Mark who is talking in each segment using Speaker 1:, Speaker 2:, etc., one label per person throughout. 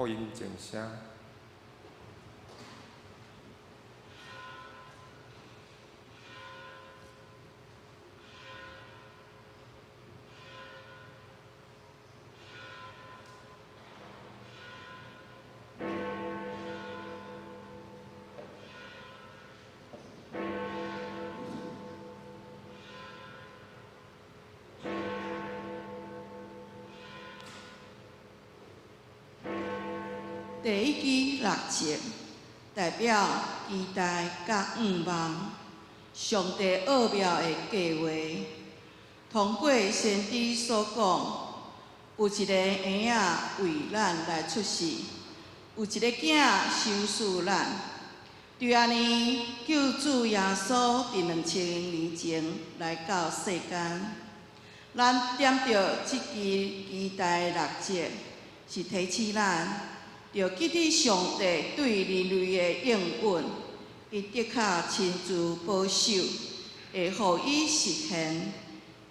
Speaker 1: 福音靜聲。
Speaker 2: 第一支蜡烛代表期待佮向望，上帝奧妙的計畫。通過先知所講，有一个嬰仔為咱來出世，有一个囝賞賜咱。就按呢，救主耶穌佇2000年前來到世間，咱點著這支期待的蠟燭，是提醒咱，著記得上帝對人類的應允，伊的確親自保守，會予伊實現。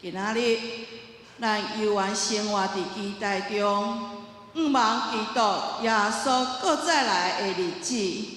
Speaker 2: 今仔日，咱猶原生活佇期待中，向望基督耶穌閣再來的日子。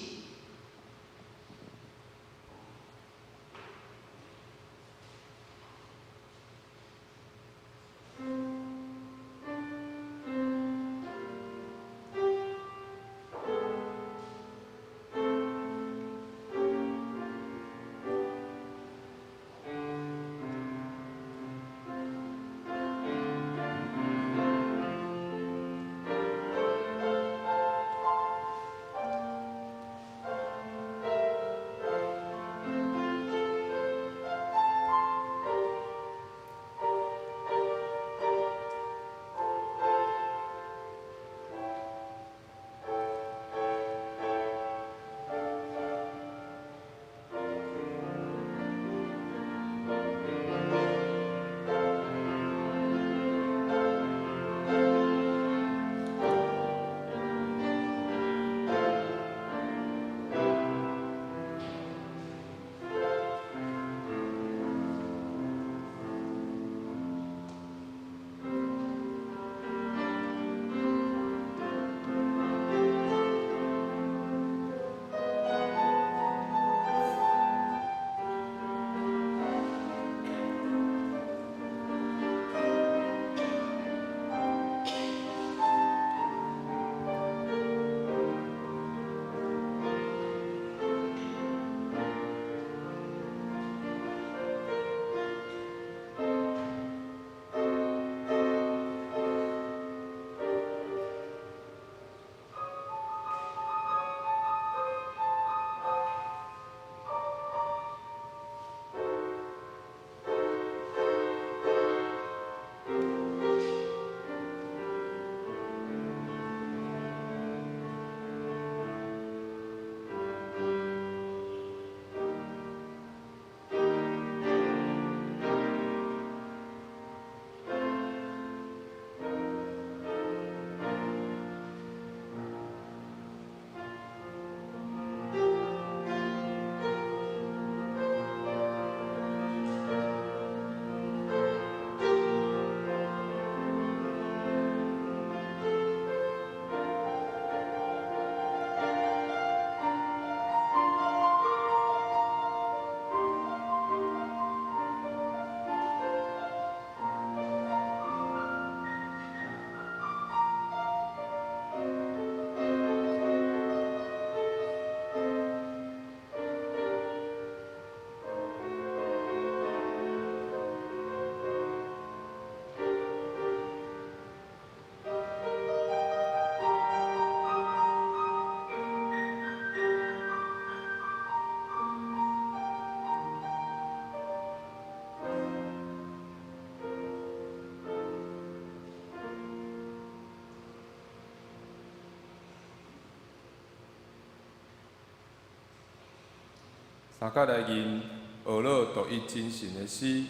Speaker 1: 三角來吟呵咾獨一真神的詩，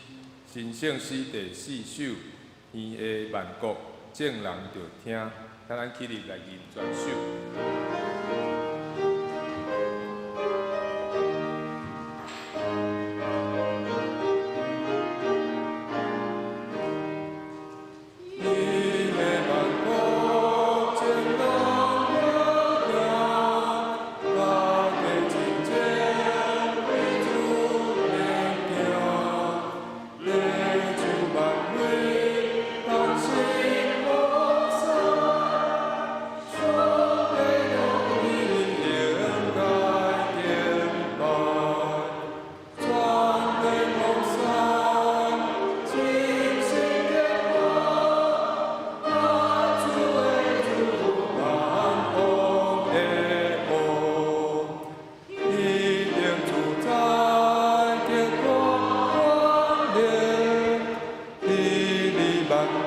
Speaker 1: 神聖詩第四首，天下萬國眾人著聽，請咱起立來吟全首。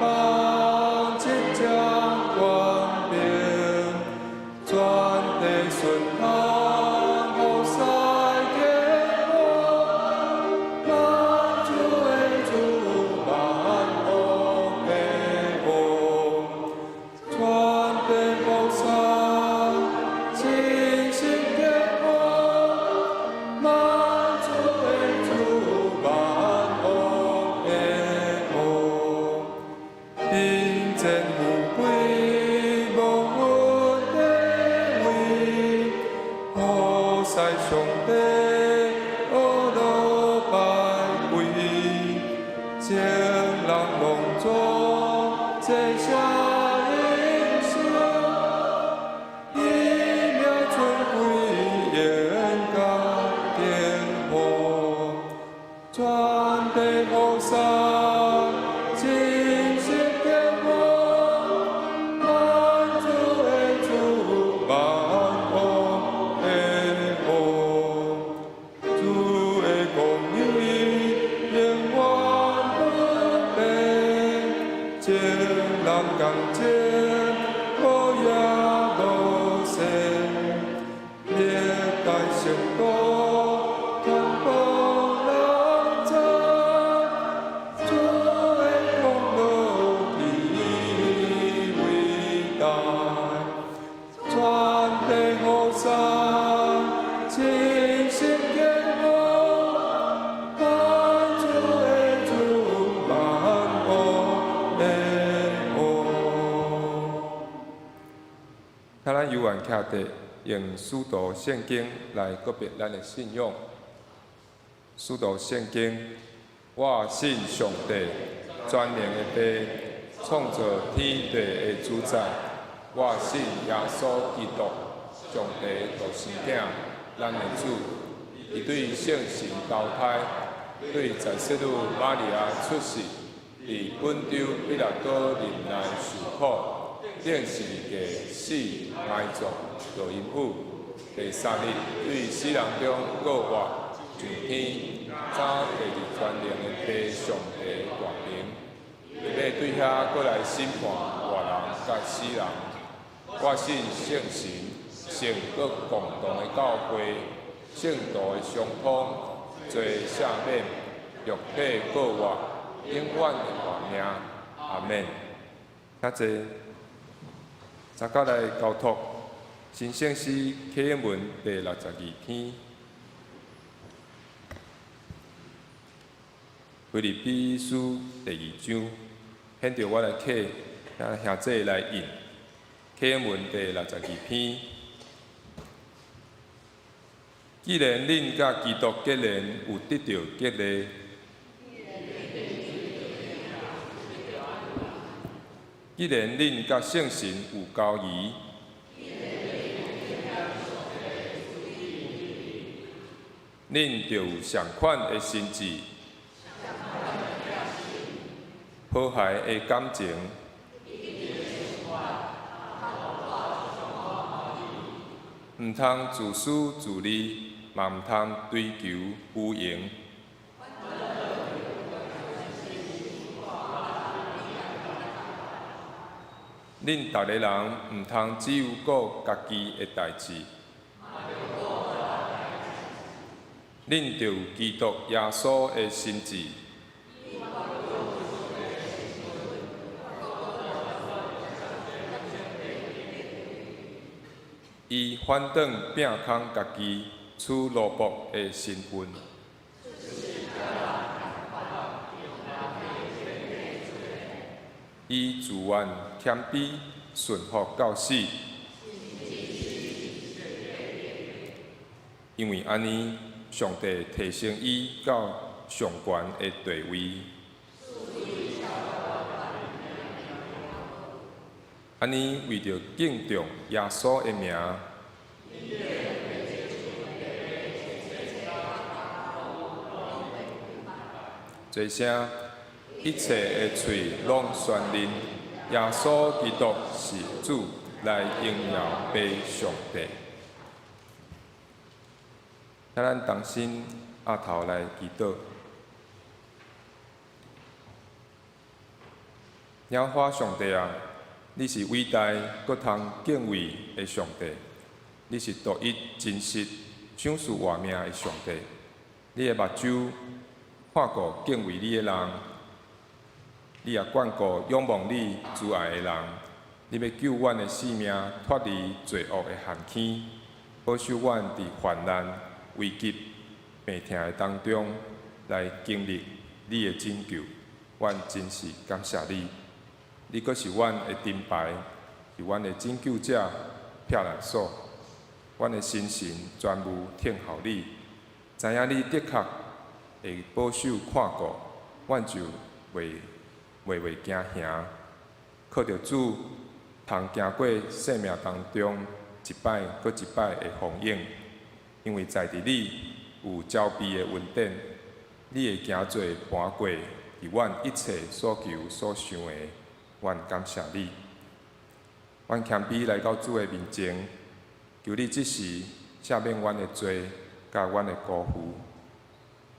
Speaker 1: 邦执掌权柄，全地顺行服侍天父，万主的主，万王的王，全地菩萨真心天父，万主的主，万王的王，人间富贵无分地位，服侍上帝，呵乐拜跪，众人拢做这声英声，伊名尊贵荣甲天父，全地菩萨真心天父，万主的主，万王的王，主的公义永遠不變，眾人共情無影無勢，歷代聖徒同步人讚，主的功勞至偉大，全地菩薩真心天父，萬主的主，萬王的王。請咱有緣徛佇，用使徒聖經來告別咱的信仰。使徒聖經，我信上帝，全能的父，創造天地的主宰。我信耶穌基督，上帝獨生囝，咱的主。伊對聖神投胎，對在聖女瑪利亞出世，佇本丟彼拉多任內受苦，釘十字架死埋葬，落陰府。第三日對死人中復活，上天，走第二全能的父上帝大能，伊欲對遐閣來審判活人佮死人。我信聖神，聖閣共同的教會，聖徒的相通，罪赦免，肉體復活，永遠的活命。阿門。請坐。大家來交託神聖詩啟應文第62篇，腓立比書第二章，現著我來啟，請兄弟來印啟應文第62篇。既然恁佮基督結連，有得著激勵，既然恁佮聖神有交誼，恁就有仝款的心志，和諧的感情，毋通自私自利，嘛毋通追求虛榮。恁逐个人毋通只有顧家己的代誌，恁著有基督耶穌的心志。伊反轉摒空家己，取奴僕的身份。伊自願謙卑，順服到死。因為按呢，上帝提升伊到上懸的地位。按呢，為著敬重耶穌的名，齊聲，一切的喙攏宣認耶穌基督是主，來榮耀父上帝。請咱同心徛頭來祈禱。耶和華上帝啊，你是偉大閣通敬畏的上帝，你是獨一真實、賞賜活命的上帝。你的目睭看顧敬畏你的人，你也眷顧仰望你慈愛的人。你欲救阮的性命脫離罪惡的陷坑，保守阮佇患難、危急、病痛的當中來經歷你的拯救。阮真是感謝你，你閣是阮的盾牌，是阮的拯救者、避難所。阮的心神全無等候你，知影你的確會保守看顧，阮就袂驚嚇。靠著主，通行過生命當中一擺閣一擺的風湧，因為在佇你有澆庇的恩典，你會行做盤過佇阮一切所求所想的，阮感謝你。阮謙卑來到主的面前，求你這時赦免阮的罪，佮阮的辜負，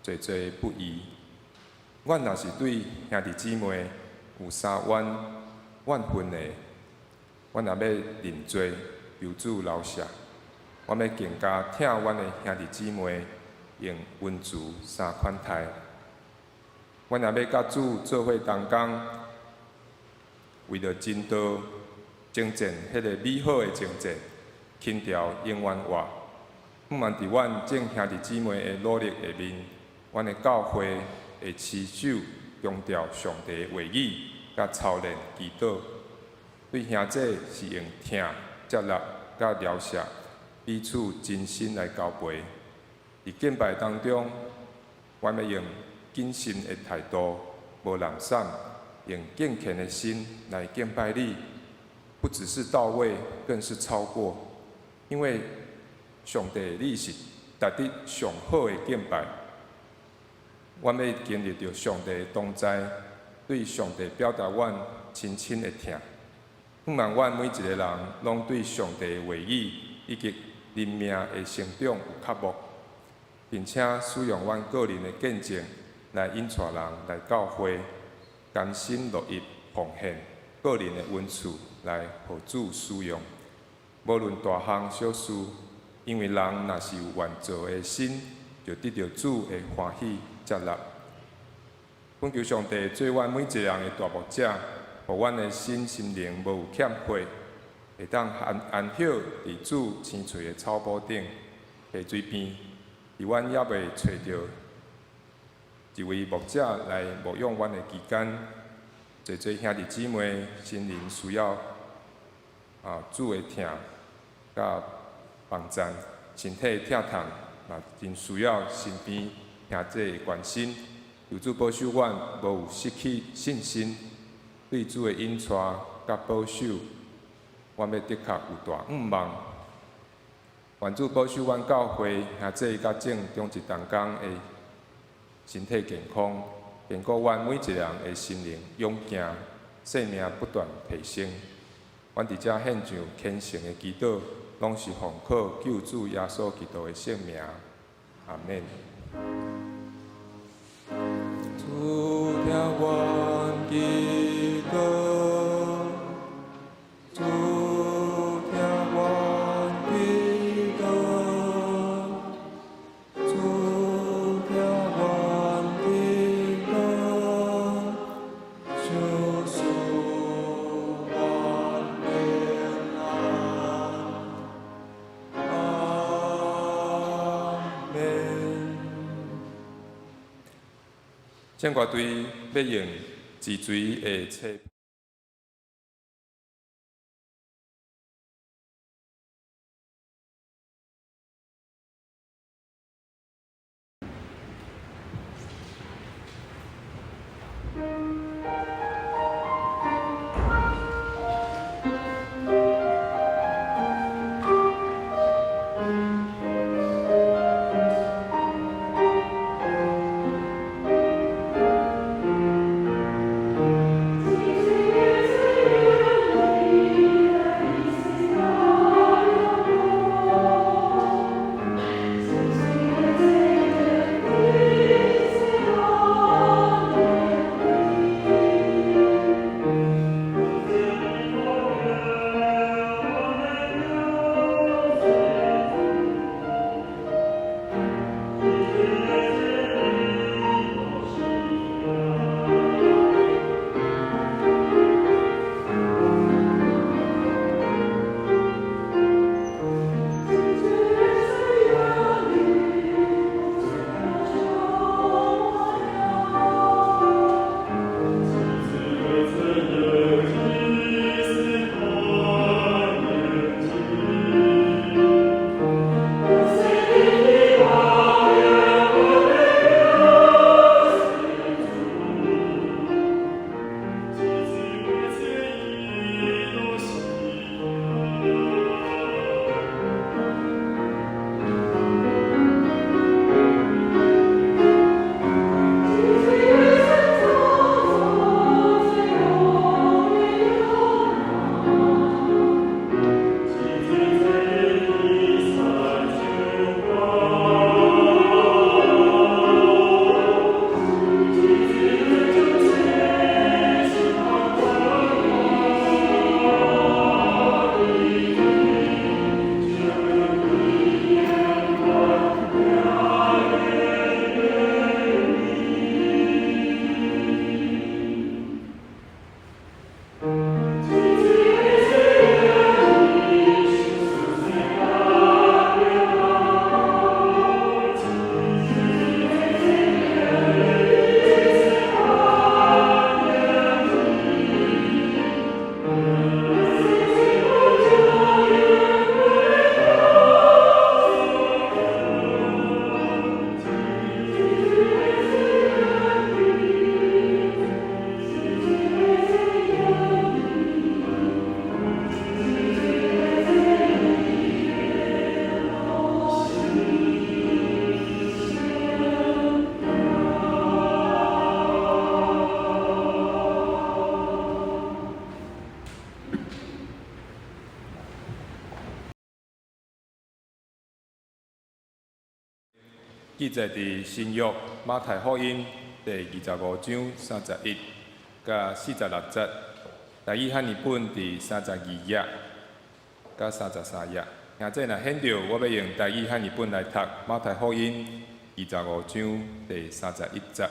Speaker 1: 濟濟不義。阮若是對兄弟姊妹有啥怨怨恨的，阮也欲認罪，求主饒赦。阮欲更加疼阮的兄弟姊妹，用恩慈三款待。阮也欲佮主做伙同工，為著真道征戰彼个美好的征戰，輕條永遠活。盼望佇阮眾兄弟姊妹的努力下面，阮的教會會持守強調上帝的話語，佮操練祈禱。對兄弟是用疼、接納、佮饒赦，彼此真心來交陪。佇敬拜當中，阮欲用謹慎的態度，無懶散，用敬虔的心來敬拜你，不只是到位，更是超過。因為上帝你是值得上好的敬拜。阮欲經歷著上帝的同在，對上帝表達阮深深的疼。盼望阮每一個人攏對上帝的話語以及靈命的成長有渴慕，並且使用阮個人的見證來引帶人來教會，甘心樂意奉獻個人的恩賜來予主使用。無論大項小事，因為人若是有願做的心，就得著主的歡喜接納。懇求上帝做阮每一個人的大牧者，予阮的身心靈無有欠缺，會當安安歇佇主青翠的草埔頂、溪水邊。佇阮猶未揣著一位牧者來牧養阮的期間，濟濟兄弟姊妹心靈需要主的疼佮幫贊，身體疼痛嘛真需要身邊兄弟的關心。求主保守阮無有失去信心，對主的引帶佮保守，阮欲的確有大向望。願主保守阮教會兄弟佮眾長執同工的身體健康，堅固阮每一個人的心靈勇健，生命不斷提升。阮佇遮獻上虔誠的祈禱，攏是奉靠救主耶穌基督的聖名。阿們。主聽阮祈禱，主聽阮祈禱，主聽阮祈禱，賞賜阮平安。阿們。聖歌隊欲用自隨的冊。
Speaker 3: 主
Speaker 1: 記載佇新約馬太福音第25章31佮46節，台語漢譯本佇32頁佮33頁。兄弟若顯著，我欲用台語漢譯本來讀馬太福音二十五章第三十一節。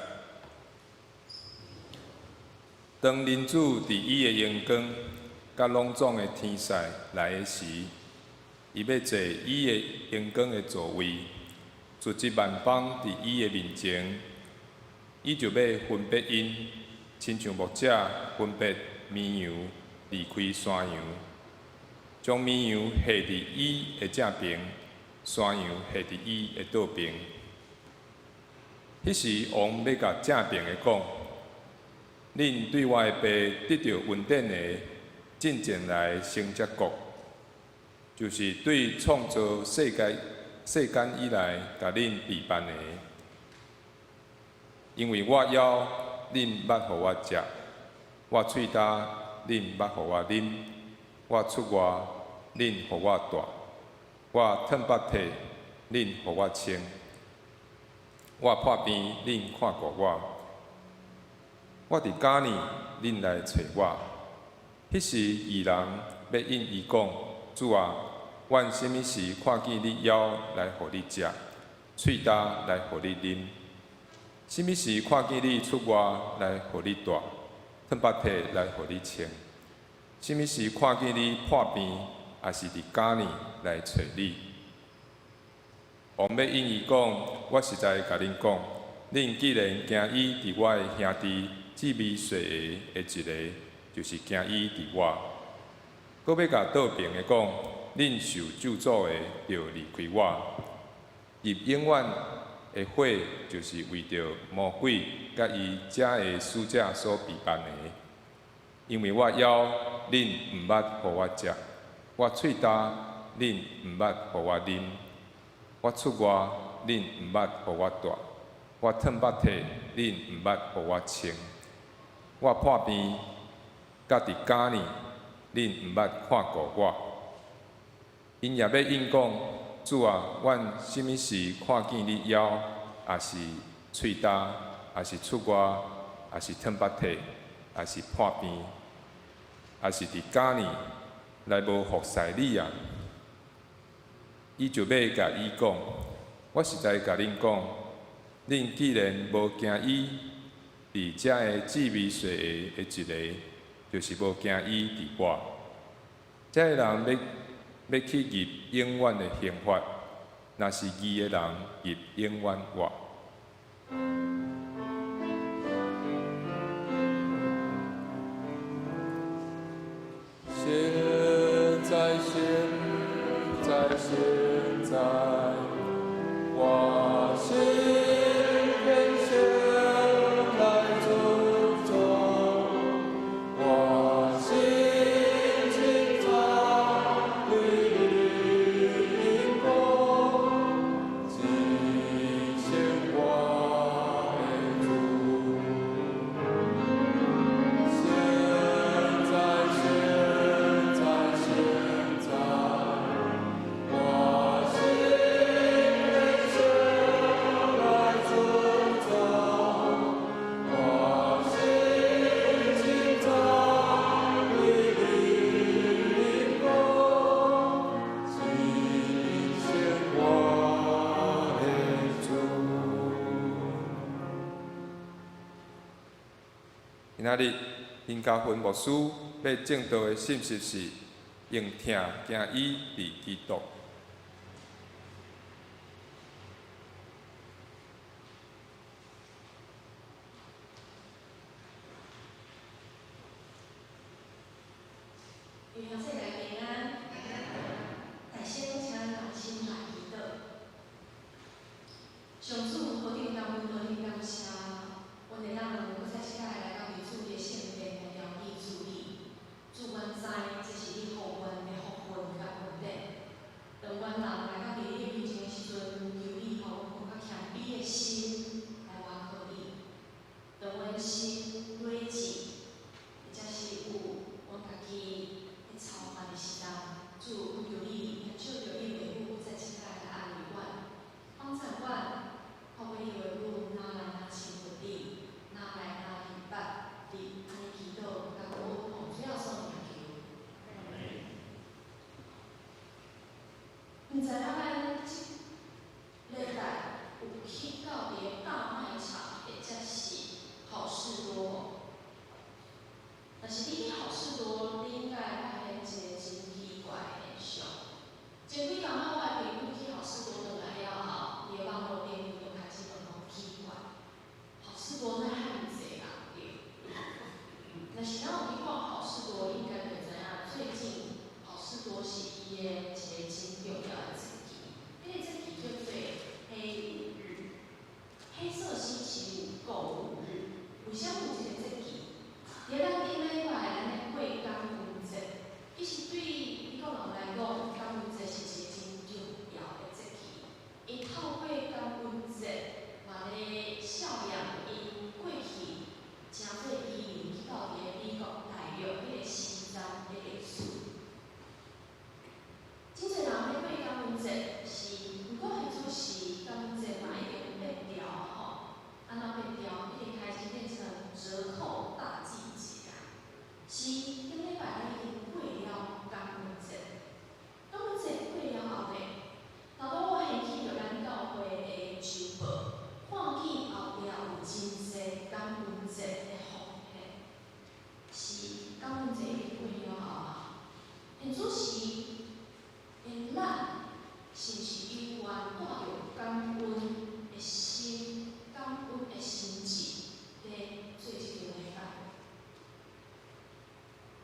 Speaker 1: 當人子佇伊的榮光佮攏總的天使來的時，伊欲坐伊的榮光的座位，聚集萬邦佇伊的面前，伊就欲分別𪜶，親像牧者分別綿羊離開山羊，將綿羊繫佇伊的正爿，山羊繫佇伊的倒爿。彼時王欲共正爿的講：恁對我的爸得著恩典的，進前來承這國，就是對創造世界世間以來，共恁備辦的。因為我枵，恁捌予我食；我喙焦，恁捌予我啉；我出外，恁予我蹛；我褪腹體，恁予我穿；我破病，恁看顧我；我佇監獄，恁來揣我。彼時義人欲應伊講：主啊，阮啥物時看見你枵來予你食，喙焦來予你啉？啥物時看見你出外來予你蹛，褪腹體來予你穿？啥物時看見你破病，抑是佇監獄來揣你？王欲應伊講：我實在共恁講，恁既然行醫佇我的兄弟至微細的一个，就是行醫佇我。閣欲共倒爿的講：恁受咒詛的，著離開我，入永遠的火，就是為著魔鬼佮伊遮的使者所備辦的。因為我枵，恁毋捌予我食；我喙焦，恁毋捌予我啉；我出外，恁毋捌予我蹛；我褪腹體，恁毋捌予我穿；我破病，佮佇監獄，恁毋捌看顧我。𪜶也欲應講：主啊，阮啥物時看見你枵，抑是喙焦，抑是出外，抑是褪腹體，抑是破病，抑是佇監獄來無服侍你啊？伊就欲共伊講：我實在共恁講，恁既然無行醫佇遮个至微細的一个，就是無行醫佇我。這个人欲去入永遠的刑罰，若是義的人入永遠活。現在，現在，現在，我心偏向來尊重，我心清早綠綠光，只顯我的主。現在，現在，現在，我心偏向來尊重，我心清早綠綠光，只顯我的主。今仔日，林家芬牧師欲證道的信息是用疼行醫佇基督。
Speaker 3: 弟兄姊妹平安，大先請咱同心來祈禱。上主何等感恩，何等感謝，阮會當閣再一擺來到佇主的聖殿來調記主你。主，阮知這是你予阮的福分佮恩典。當阮人來到佇你的面前的時陣，求你予阮更較謙卑的心來倚靠你。當阮的心累積，或者是有阮家己咧操煩的時毋知影咱這禮拜有去到佇个大賣場，或者是好市多無？若是你去好市多，你應該會發現一個真奇怪的現象。前幾工仔，我的朋友去好市多轉來了後，伊的網路頂就開始問講奇怪，好市多哪遐爾濟人對？若是咱有去逛好市多，應該就知影最近好市多是伊的一個真重要的節期。彼個節期叫做黑五日，黑色星期五購物日。為啥物有這個節期？佇咱頂禮拜，咱咧過感恩節，其實對美國人來講，感恩節是一個真重要的節期。𪜶透過感恩節，嘛咧孝養𪜶過去誠濟移民去到佇個美國大陸彼個時陣的歷史。真濟人咧過感恩節是，毋過現此時感恩節嘛已經變調啊吼。按怎變調？已經開始變成折扣大季節啊！是頂禮拜咱已經過了感恩節，感恩節過了後呢，頭拄我掀起著咱教會的週報，看見後壁有真濟感恩節的奉獻，是感恩節已經過了後啊。現此時，的咱是毋是猶原帶著感恩的心、感恩的心志，咧做這個禮拜？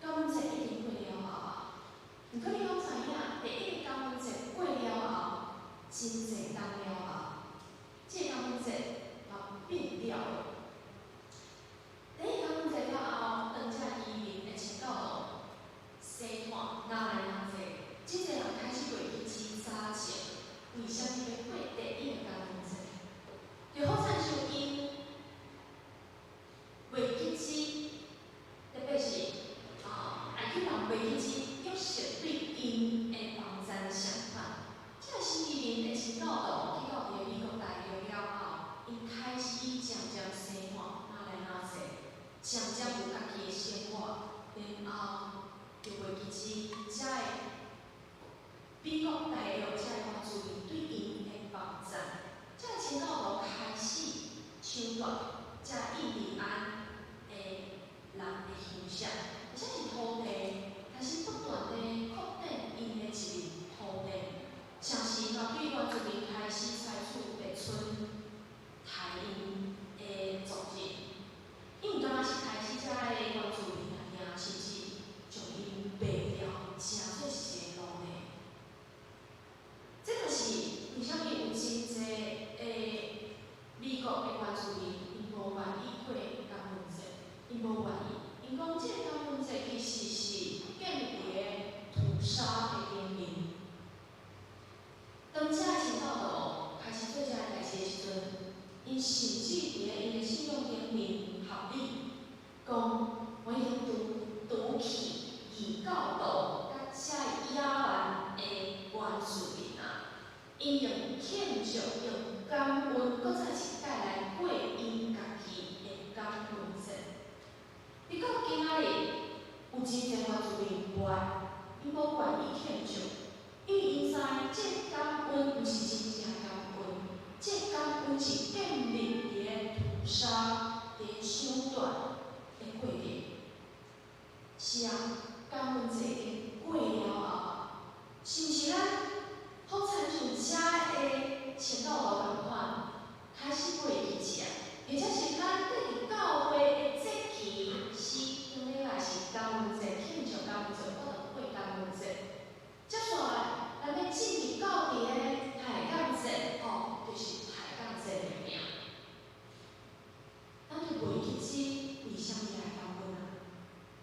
Speaker 3: 感恩節已經過了後啊，毋過你攏知影，第一個感恩節過了後，真濟冬了後，這個感恩節嘛變調了。第一個感恩節了後，當這移民的清教徒西岸哪來哪濟，真濟人開始袂記起早前為啥物欲過第一個感恩節？就好親像𪜶袂記起，特別是啊，埃及人袂記起約瑟對𪜶的幫贊相款。這個新移民的清教徒去到佇個美國大陸了後，𪜶開始漸漸生活哪來哪濟，漸漸有家己的生活，然後就袂記起遮個美國大陸遮個原住民對𪜶的幫贊。這個清教徒開始搶奪遮印第安的人的鄉舍，而且是土地，開始不斷地擴展𪜶的殖民土地，同時嘛對原住民開始採取白村刣𪜶的族人，𪜶毋單單是開始遮個原住民爾，甚至將𪜶賣掉，成做是一個奴隸。這就是為啥物有真濟的美國的原住民，𪜶無願意過感恩節，𪜶無願意，𪜶講這個感恩節其實是建立佇個屠殺的頂面。當這個清教徒開始做這個代誌的時陣，𪜶甚至佇個𪜶的信仰頂面合理，講我已經除去異教徒佮遮個野蠻的原住民啊，𪜶用慶祝、用感恩，閣再一擺來過𪜶家己的感恩節。直到今仔日，有真濟原住民無愛，𪜶無願意慶祝，因為𪜶知這個感恩毋是真正感恩，這個感恩是建立佇個屠殺、佇個搶奪的過程。是啊，感恩節已經過了後，是毋是咱好親像遮個清教徒仝款，開始袂記起啊？或者是咱對佇教會的節期是頂禮拜是感恩節，慶祝感恩節，我就過感恩節。接紲來，咱欲進入到佇個抬槓節，吼，就是抬槓節爾爾。咱就袂記起為啥物愛感恩啊？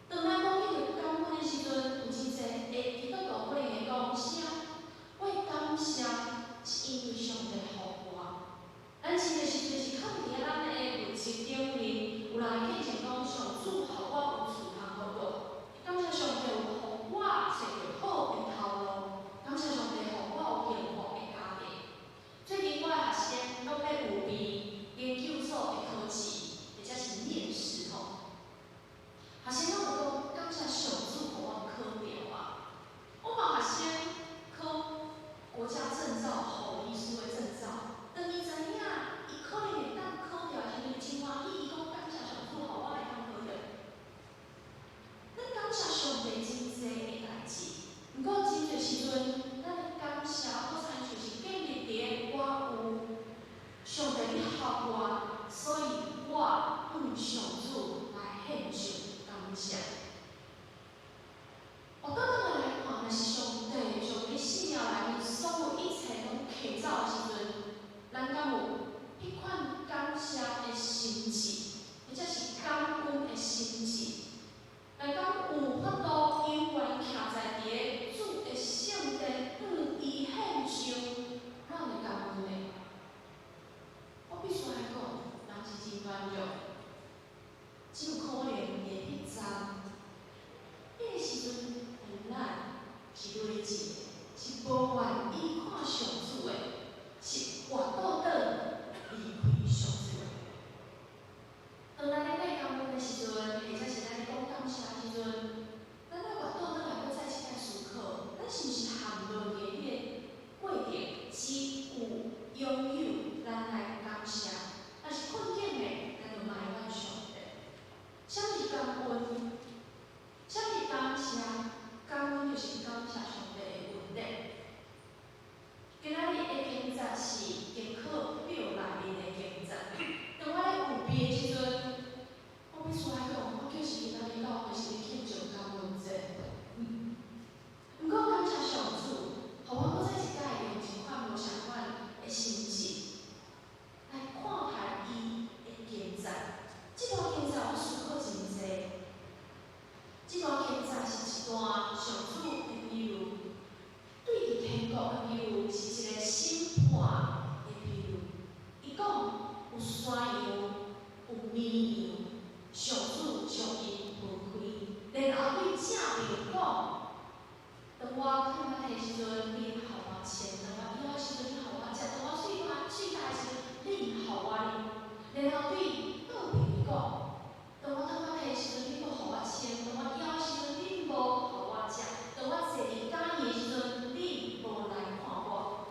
Speaker 3: 當咱講起著感恩的時陣，有真濟的基督徒可能會講，是啊，我的感謝是因為上帝予我。咱真濟時陣是囥佇咱的物質頂面，有人會見證講上主予我有厝通好住，感講，當我困乏的時陣，你予我穿；當我餓的時陣，你予我食；當我喙乾喙焦的時陣，你予我啉。然後對倒邊伊講，當我困乏的時陣，你無予我穿；當我餓的時陣，你無予我食；當我坐佇監獄的時陣，你無來看我。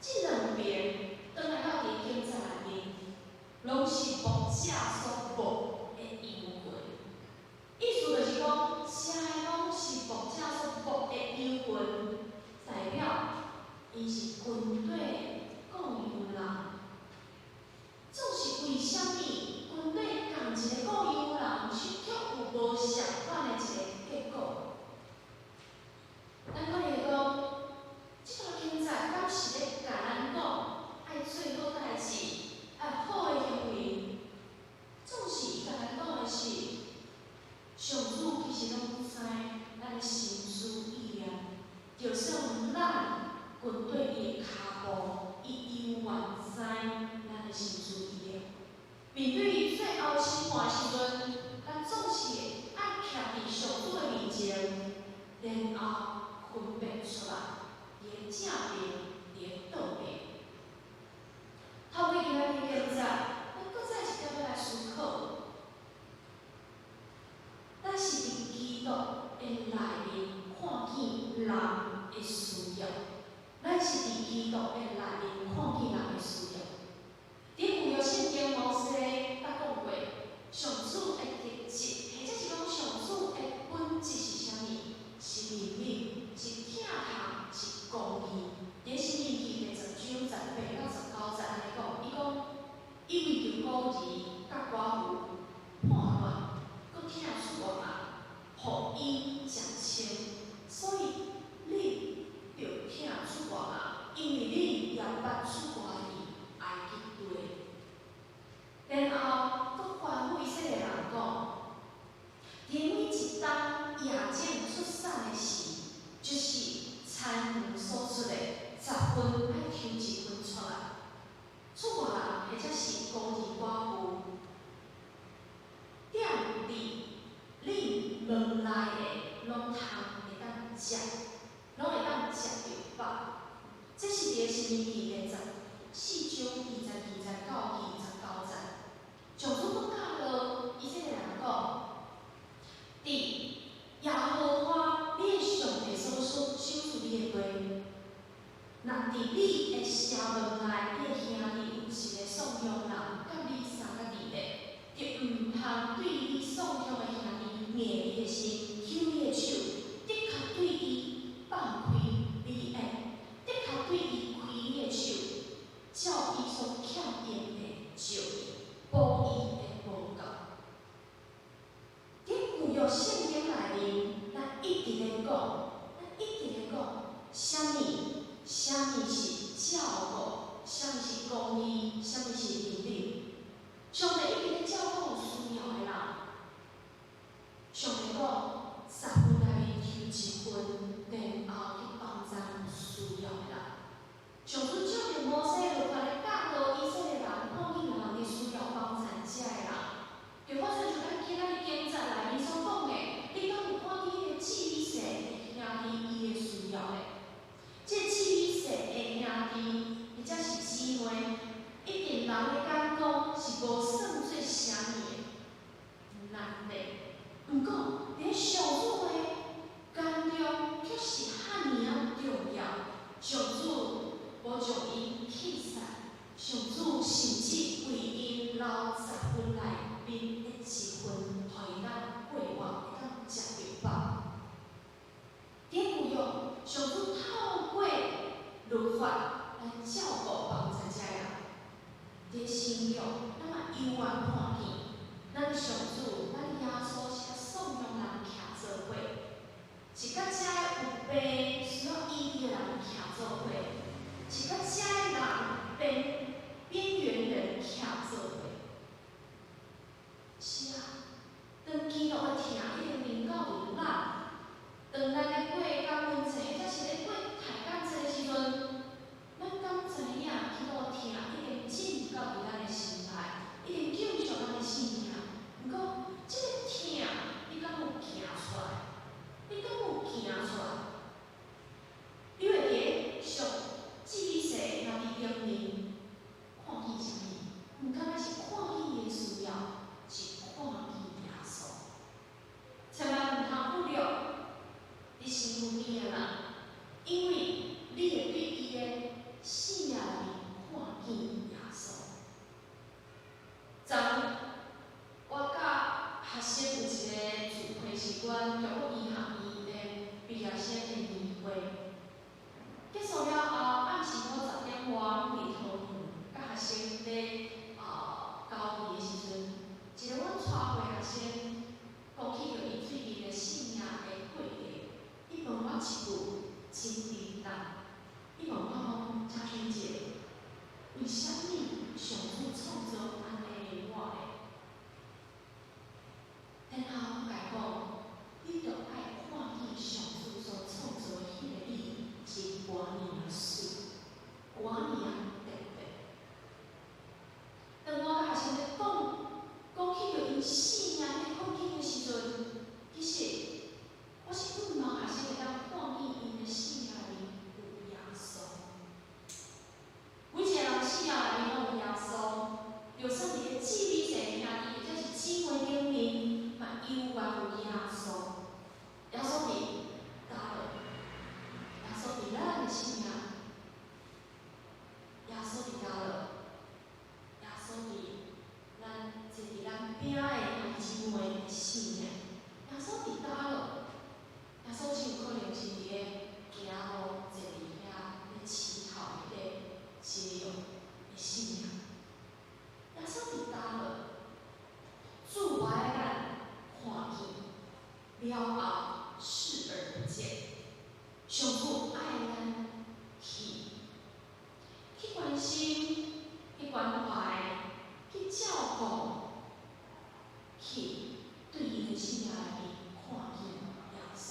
Speaker 3: 這兩邊轉來到佇經節內面，攏是牧者所牧的羊群。意思就是講，遮的攏是牧者所牧的羊群，代表𪜶是軍隊的顧羊人。總是為啥物軍隊仝一个顧羊人，卻有無相仝的一個結果？咱可能會講，這段經節敢是咧共咱講，愛做好代誌，愛好的行為。總是伊共咱講的是，上主其實攏知咱的心思意念，就算咱軍隊伊的跤步，伊猶原知咱的心思意念。面對最後審判的時陣，咱總是會愛徛佇上主的面前，然後分辨出來，佇個正面，佇個倒面。透過今仔日經節，咱閣再一點欲來思考，咱是佇基督的內面看見人的需要，咱是佇基督的內面看見人的需要。佇舊約聖經摩西捌講過，上主的特質，或者是講上主的本質是啥物？是憐憫，是疼痛，是公義。佇申命記第10章18到19節按呢講，伊講，伊為著孤兒佮寡婦叛亂，閣疼出外人，予𪜶食清，所以你著疼出外人，因為你也捌出外佇埃及地。然後，閣吩咐以色列人講，佇每一冬夜種出產的時，就是田園所出的十分愛抽一份出來，出外人或者是孤兒寡婦，踮佇恁門內的，攏通會當食，攏會當食著飽。這是佇個申命記第14章22節到29節。上主閣教導以色列人講，佇耶和華你的上帝所賞賜你的地，若佇你的城門內，你的兄弟有一個喪鄉人，佮你相佮佇的，就毋通對你喪鄉的兄弟硬你的心，搝你的手，的確對伊放開你的，的確對伊開你的手，照伊所欠用的借伊，補伊的無夠。佇舊約聖經內面，咱一直咧講，咱一直咧講，啥物？啥物是照顧？啥物是公義？啥物是憐憫？上帝一直咧照顧有需要的人。上帝講，十份內面抽一份，然後去幫助有需要的人。上主照著摩西律法咧教導以色列人，看見人的需要幫助遮的人。就好親像咱今仔日經節內面所講的，你敢有看見彼個治理世的兄弟伊的需要的？這個治理世的兄弟或者是姊妹，一定人咧講講是無算做啥物的難題。毋過，佇上主的眼中，卻是遐爾仔重要。上主無將𪜶棄殺，上主甚至為𪜶留十份內面的一份，予𪜶當過活，會當食著飽。佇舊約，上主透過律法來照顧幫助遮人。佇新約，咱嘛猶原看見，咱的上主，咱耶穌是佮喪鄉人徛做伙，是佮遮有病需要醫治的人徛做伙，是佮遮的人邊緣人徛做伙。是啊，當基督的疼已經臨到佇咱，當咱咧過感恩節，或者是咧過抬感節的時陣，咱敢知影基督的疼已經進到佇咱的心內，已經救贖咱的性命。毋過，我一句真沉重，伊問我講：嘉萱姐，為啥物上主創造按呢的我咧？然後我共伊講，你著愛看見上主所創造的彼个你是偌爾仔媠，偌爾仔特別。當我共學生咧講，講起著𪜶生命的困境的時陣，其實我是向望學生會當看見𪜶的生命內面有耶穌。每一个人生命內面攏有耶穌，就算佇咧姊妹兄弟，或者是姊妹頂面，嘛猶原有耶穌。耶穌佇佗落，耶穌佇咱的生命，耶穌佇佗落，耶穌佇咱坐佇咱邊仔的兄弟姊妹的生命，耶穌佇佗落，耶穌真有可能是佇咧行路坐佇遐咧飼頭彼个街友的生命。耶穌佇佗落，主無愛咱看見了後視而不見，上主愛咱去去關心、去關懷、去照顧、去對𪜶的生命內面看見耶穌。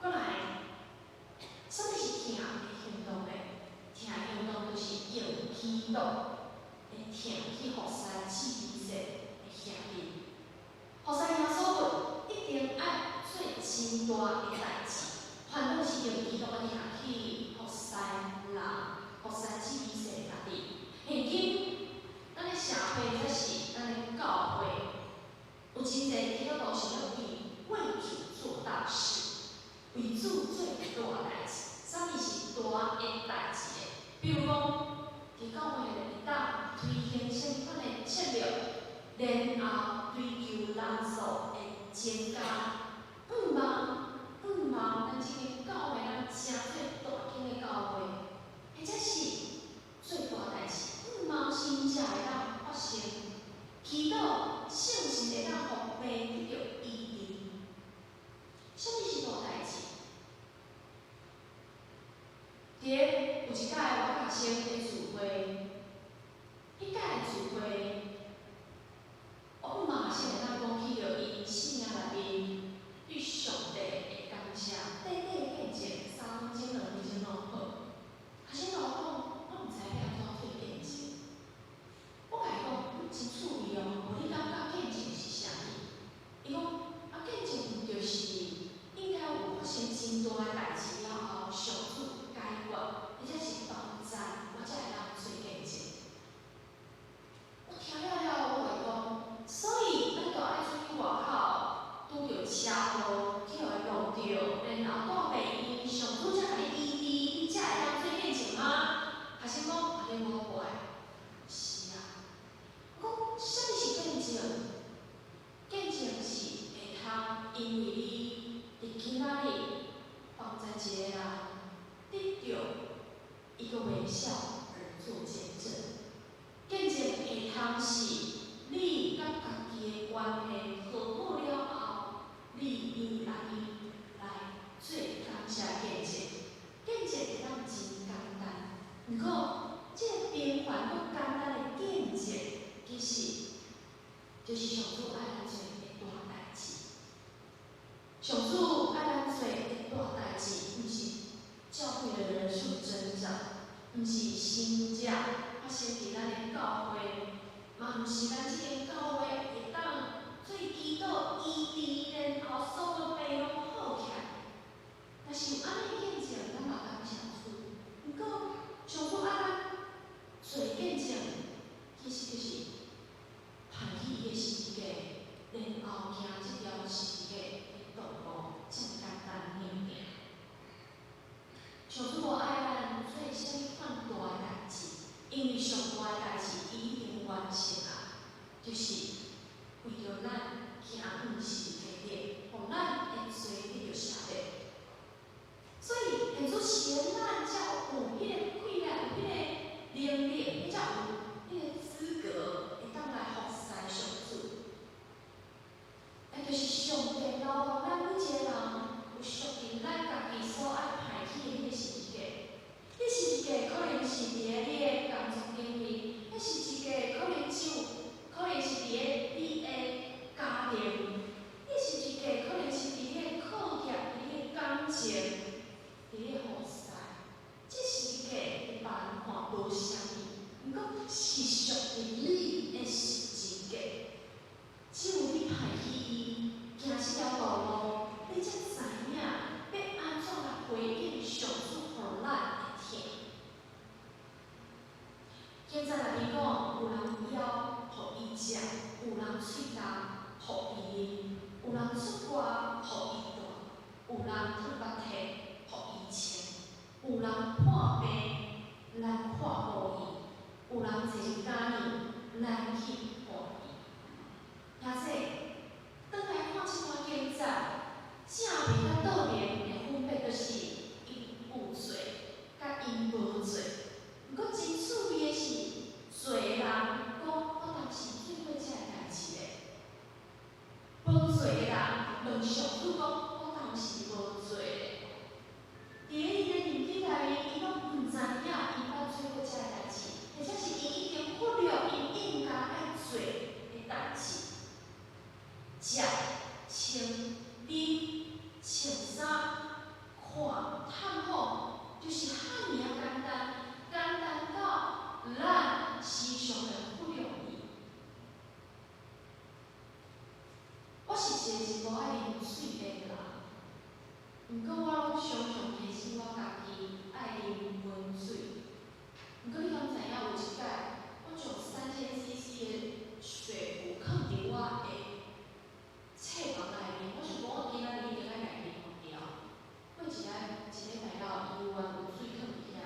Speaker 3: 過來，啥物是疼的行動呢？疼的行動就是用基督的疼去服侍姊弟的兄弟。服侍耶穌一定愛做真大的代誌，反正是用基督的疼去服侍人，服侍姊弟家己。現今咱的社會或者是咱的教會，有真濟基督徒想欲為主做大事，為主做大代誌。啥物是大的代誌呢？比如講，佇教會會當推行啥物款的策略，然後追求人數的增加，向望向望咱這間教會咱成做大間的教會，彼才是做大代誌。向望神才會當發生，祈禱聖神會當予病得著醫治。啥物是大代誌？佇咧有一擺我學生咧聚會，彼擺的聚會，我嘛是會當講起著𪜶生命內面對上帝的感謝，短短見證3分鐘、2分鐘攏好。學生共我講，我毋知欲按怎做見證。我共伊講，真趣味哦，無你感覺見證是啥物？伊講，啊見證就是應該有發生真大的代誌了後，上主解決，或者是幫助，我才會當做見證。我聽了了後，我共伊講，所以咱著愛出去外口，拄著車禍，去予伊弄著，然後帶病院，上主才共你醫治，你才會當做見證嗎？學生講，按呢我無愛。是啊，我講啥物是見證？見證是會通因為你佇今仔日幫助一個人得著一個微笑而做見證。見證會通是你佮家己的關係和好了後，你因為按呢來做感謝見證。見證會當真簡單，毋過這個平凡閣簡單的見證，其實就是上主愛咱做的大代誌。上主愛咱做的大代誌，毋是教會的人數增長，毋是生有人破病，咱看顧伊；有人坐佇監獄，咱去看伊。兄弟，轉來看這段經節，正面佮倒面的分別就是𪜶有罪，佮𪜶無罪。毋過真趣味的是，罪的人講我當時做過這个代誌的，無罪的人問上主講我當時無罪的。佇咧伊的認知內面，伊攏毋知影伊捌做過這个代誌，或者是伊已經忽略伊應該愛做的代誌。食、穿、啉、穿衫、看、探訪，就是遐爾仔簡單，簡單到咱時常會忽略伊。我是一個真無愛啉水的人，毋過我攏常常提醒我家己愛啉溫水。毋過你敢知影有一擺，我將3000 cc 的水壺囥佇我的冊房內面，我想講我今仔日一定愛共伊啉掉。過一禮拜後，猶原有水囥佇遐。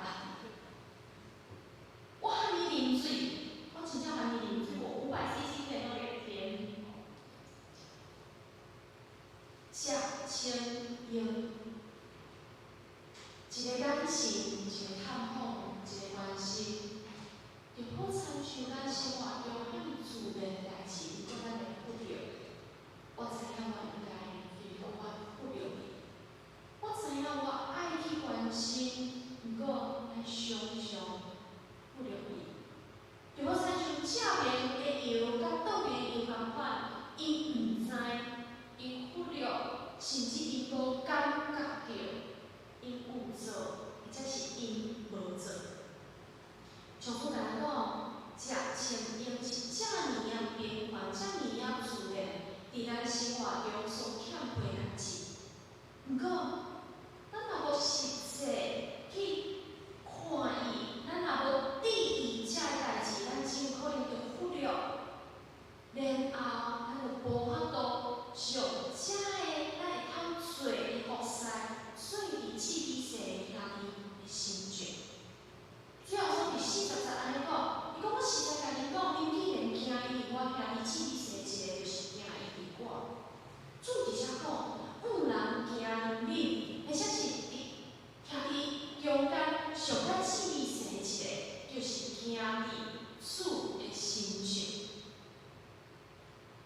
Speaker 3: 我遐爾啉水，我真正遐爾啉水，我500 cc 可以喝2天。食、穿、用，一个眼神，一個探訪，一個關心，就好親像咱生活中遐爾自然的代誌，毋過咱會忽略。我知影我應該啉水，我忽略伊。我知影我愛去關心，毋過咱常常忽略伊。就好親像正面的羊佮倒面的羊仝款，伊毋知，伊忽略，甚至伊無感覺著，𪜶有做，或者是𪜶無做。上主共咱講，食、穿、用是遮爾仔平凡，遮爾仔自然，佇咱生活中所欠缺的代誌。毋過，咱若無實際去看伊，咱若無注意這个代誌，咱真有可能就忽略，然後咱就無法度將這个咱會通做的服侍，做佇至微細的兄弟的身上。主耶穌佇40節按呢講，伊講我實在共恁講，恁既然行伊佇我兄弟至微細一个，就是行伊佇我。主佇遮講，向人行憐憫，或者是佇兄弟中間上較至微細一个，就是行佇主的身上。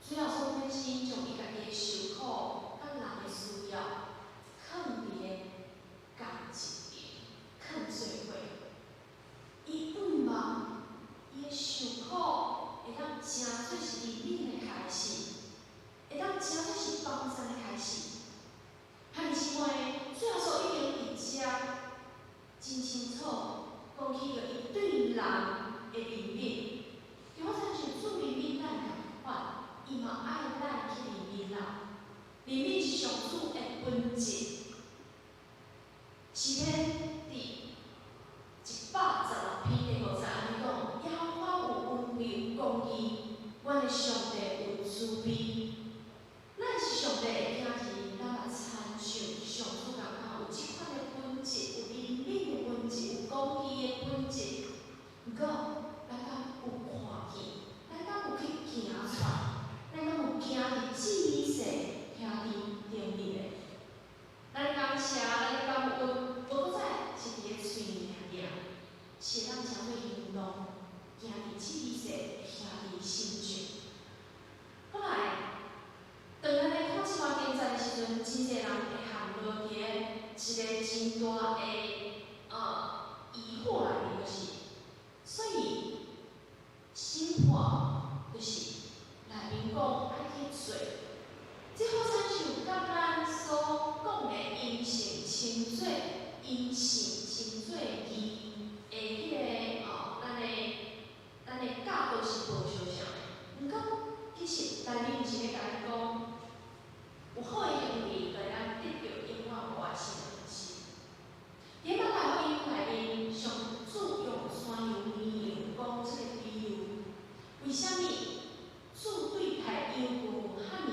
Speaker 3: 主耶穌本身將伊家己的受苦，佮人的需要，囥佇咧仝一邊，囥做伙。伊向望伊的受苦會當成做是憐憫的開始，會當成做是幫贊的開始。兄弟姊妹，主耶穌已經佇遮真清楚講起著伊對人的憐憫，就好親像主憐憫咱仝款，伊嘛愛咱去憐憫人。憐憫是上主的本質。詩篇佇116篇第5節按呢講：耶和華有溫柔公義，阮的上帝有慈悲。咱是上帝的囝兒，咱嘛親像上主仝款，有這款的本質，有憐憫的本質，有公義的本質。毋過，咱敢有看見？咱敢有去行出來？咱敢有行佇至微細兄弟頂面的？咱感謝，咱感恩，無閣再是佇咧喙爾爾，是會當成做行動，行佇至微細兄弟身上。後來，當咱咧看這段經節的時陣，真濟人會陷落佇咧一個真大的疑惑內面，就是，所以審判就是內面講愛去做，這好親像佮咱所講的因信稱做因信稱做義的彼个哦，咱的教導是無相像的。毋過其實內面毋是咧共咱講，有好的行為，就會當得著永遠活的生。佇馬太福音內面，上主用山羊綿羊講這個比喻，為啥物主對待羊群有遐爾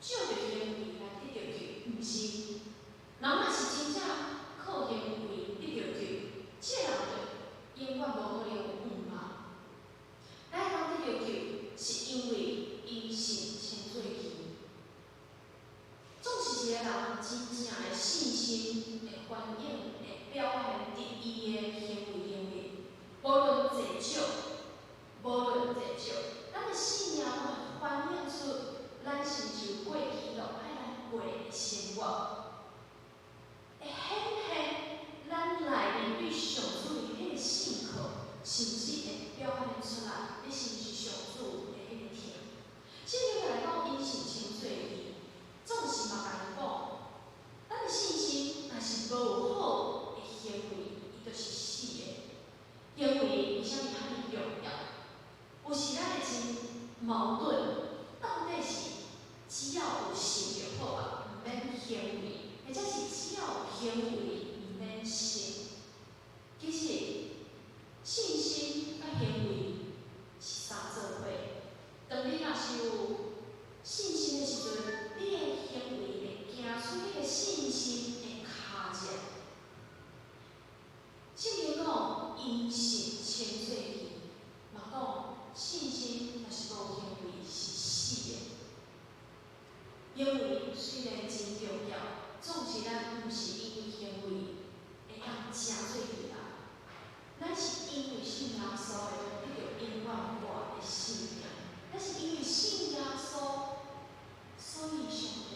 Speaker 3: 借著行為來得著救，毋是。人若是真正靠行為得著救，這個人就永遠無可能有盼望。咱當得著救，是因為因信稱做義。總是一個人真正的信心會反映，會表現佇伊的行為頂面。無論濟少，無論濟少，咱的信仰攏會反映出咱親像過基督愛咱過的生活，會顯現咱內面對上主的彼個信靠，甚至會表現出來，你是毋是上主的彼個疼。聖經來講，因信稱做義，總是嘛共伊講，咱的信心若是無有好的行為，伊就是死的。行為為啥物遐爾重要？有時咱會真矛盾，到底是只要有信就好啊，毋免行為，或者是只要有行為，毋免信。其實信心佮行為是相做伙。當你若是有信心的時陣，你的行為會行出彼個信心的跤跡。聖經講，因信稱做義，嘛講信心若是無行為是死的。行為雖然真重要，總是咱毋是因為行為會當成做義人，咱是因為信耶穌會當得著永遠活的生命。咱是因為信耶穌，所以上帝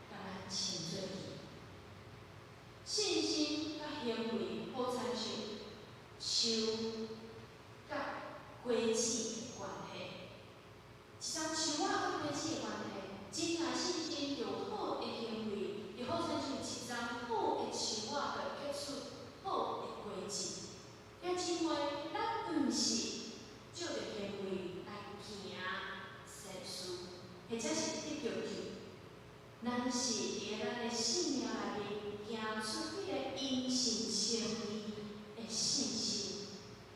Speaker 3: 共咱稱做義。信心佮行為好親像樹佮果子的關係。一叢樹仔佮果子的關係，真正信心有好的行為，就好親像一叢好的樹仔，就結出好的果子。兄姊妹，咱毋是借著行為來行善事，或者是得著救，咱是佇咱的生命內面行出彼個因信稱義的信心。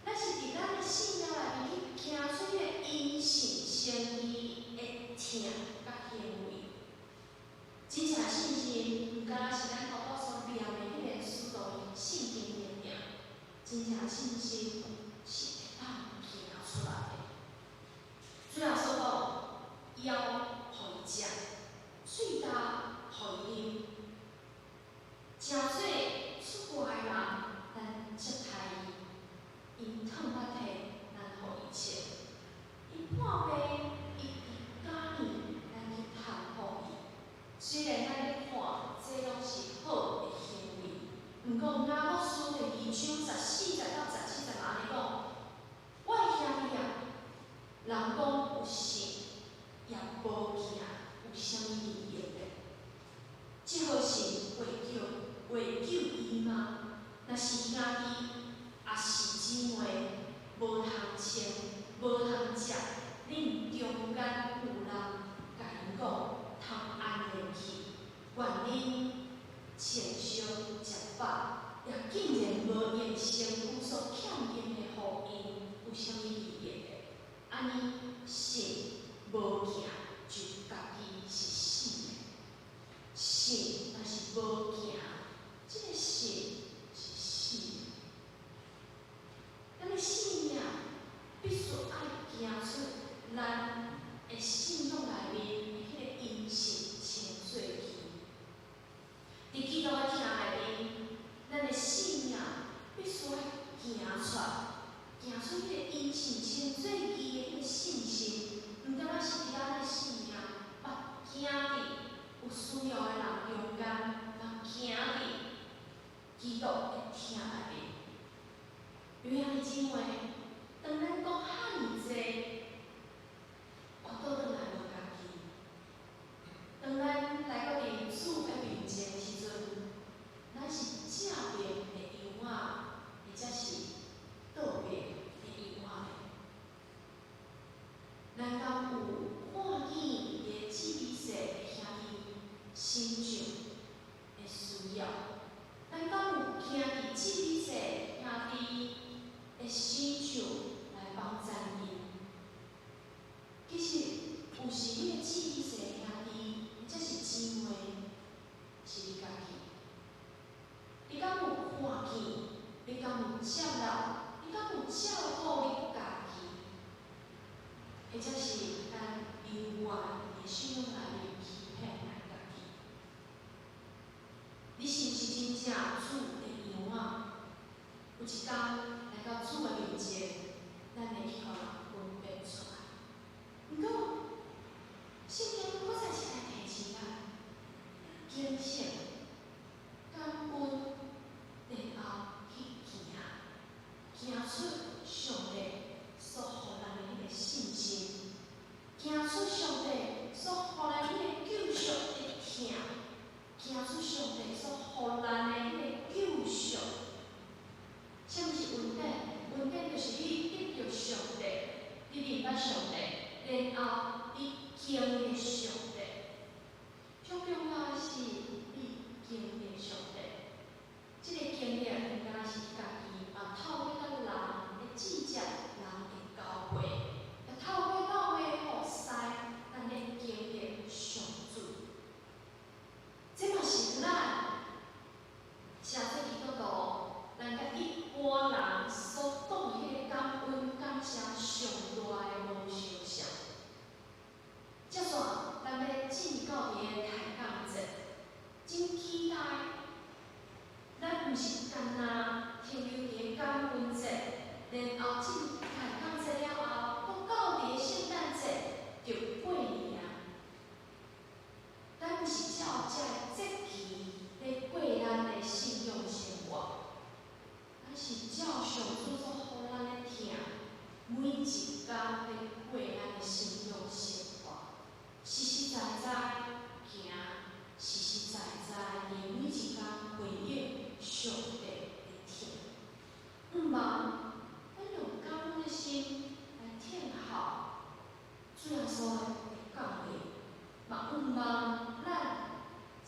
Speaker 3: 咱是佇咱的生命內面去行出彼個因信稱義的疼佮行為。真正信心，毋敢若是咱頭拄所念的彼個使徒聖經裡爾。真正信心是會當行出來的。主耶穌講，枵予伊食，喙焦予伊啉，誠濟出外的人，咱接待伊，𪜶褪襪體，咱予伊穿；𪜶破病，伊佇監獄，咱去探訪伊。雖然咱咧看，這攏是好的行為，毋過雅各書第二章14節到17節嘛按呢講：我的兄弟啊，人講有信，也無行，有啥物利益呢？這號信會救會救伊嗎？若是兄弟，抑是姊妹，無通穿，無通食，恁中間有人共𪜶講，通安然去，願恁穿燒食飽，也竟然無用身軀所欠用的予𪜶，有啥物利益呢？按呢信無行，就家己是死的。信若是無行，這個信是死的。咱的生命必須愛行出咱的信仰內面的彼個因信稱做義。佇基督的疼內面，咱的生命必須愛行出來，行出彼個因信稱做義的彼個信心，毋敢若是佇咱的生命，嘛行佇有需要的人中間，嘛行佇基督的疼內面。有兄弟姊妹，當咱講遐爾濟，我倒轉來問家己：當咱來到佇主的面前的時陣，咱是正爿的羊仔，或者是倒爿的羊仔？咱敢有看見佇個 GBC 的兄弟身上的需要？咱敢有行佇 GBC 兄弟的身上來幫助？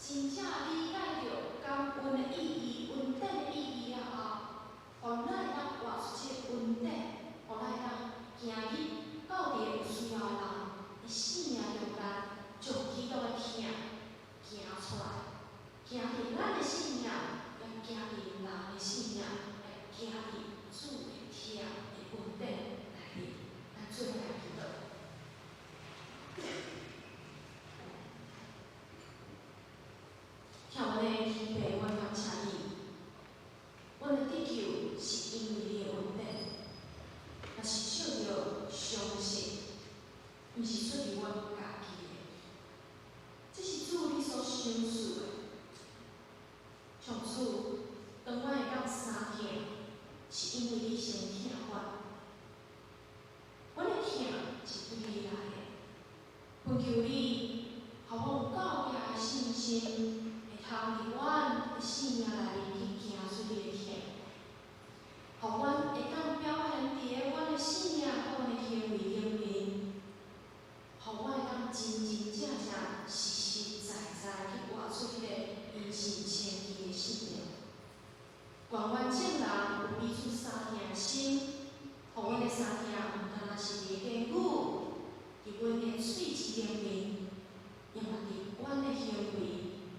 Speaker 3: 真正理解著感恩的意義、恩典的意義了後，予咱會當活出這個恩典，予咱會當行入到佇有需要的人的生命中間，將基督的疼行出來，行佇咱的生命，也行佇人的生命，也行佇主的疼的恩典內面。咱做伙來祈禱。疼阮的天父，阮感謝你，阮的得救是因為你的恩典，也是借著相信，毋是出佇阮家己的。這是主你所賞賜的。上主，當阮會當相疼，是因為你先疼阮。阮的疼是對你來的，懇求你，予阮有夠強的信心，會通佇阮的生命內面去行出你的疼，予阮會當表現佇咧阮的生命佮阮的行為頂面，予阮會當真真正正、實實在在去活出彼個因信稱義的生命。願阮眾人有彼此相疼的心，予阮的相疼毋單單是佇言語，佇阮的喙齒頂面，也嘛佇阮的行為，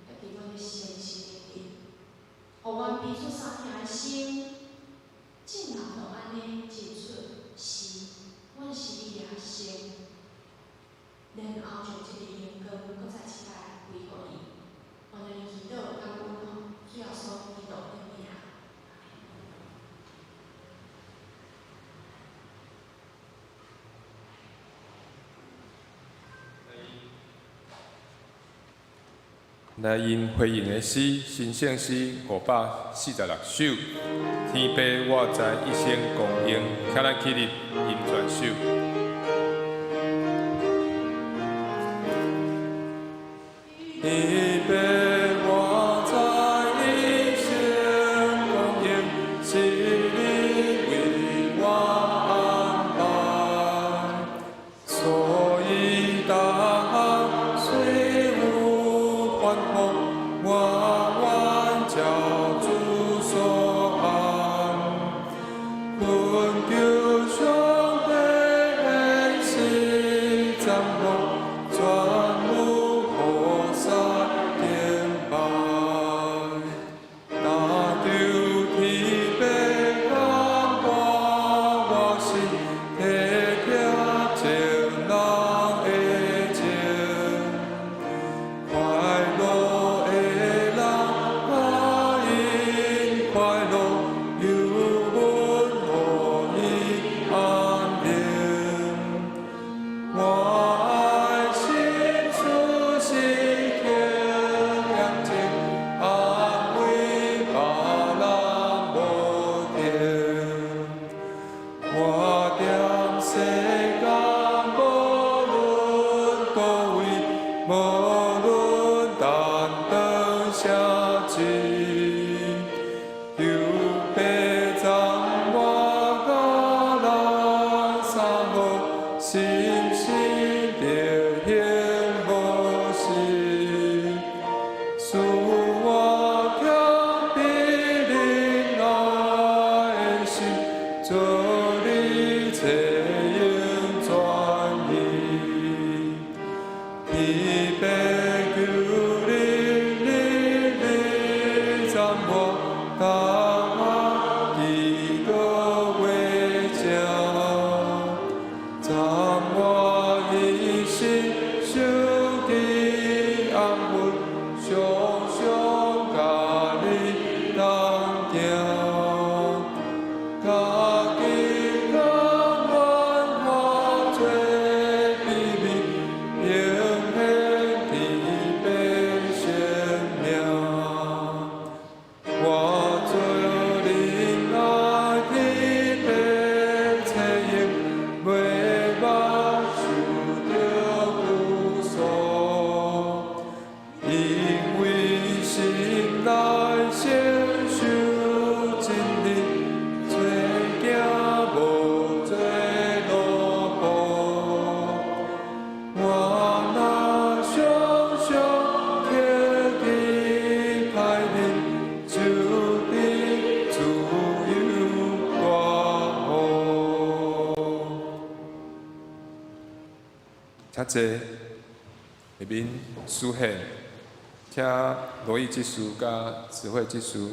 Speaker 3: 也佇阮的誠實頂面，予阮彼此相疼的心，眾人攏按呢認出是，阮是你的學生。然後將這个榮光閣再一擺歸予伊。阮按呢祈禱感恩，主耶穌基督的名。
Speaker 1: 來因回應的詩，神聖詩546首，天父我知一生供應，請咱起立吟全首。天父我知一生供應，是你為我安排，所以逐項雖有反覆，我願照主所按，懇求上帝顯示讚我，全有菩薩頂拜。若求天父感化我心，體貼眾人的情，快樂的人佮𪜶快樂，憂悶予伊安寧。我愛心事時刻念情，安慰別人無停。我踮世間無論佗位，無論擔當啥職，求父讚我佮人相好，心心德行無失。賜我謙卑忍耐的心，做你冊用專一。天父求你日日讚我，逐項祈禱為正，讚我一生受的安穩，常常佮你同行。家己甘願化做卑微，呈現天父生命。我做仁愛天父冊用，袂捌受著拘束，因為济，下面书献，请罗毅执事佮慈惠执事。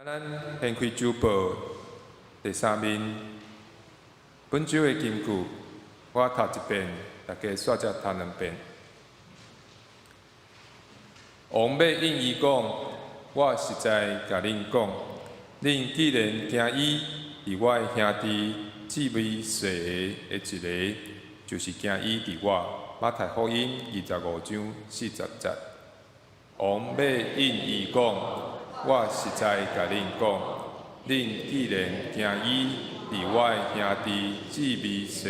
Speaker 1: 咱掀开周报第三面，本周的金句，我读一遍，大家煞才读两遍。王欲应伊讲：我实在共恁讲，恁既然惊伊伫我的兄弟姊妹细个的一个，就是惊伊伫我。马太福音25章40节。王欲应伊讲：我实在共恁讲，恁既然惊伊伫我的兄弟姊妹细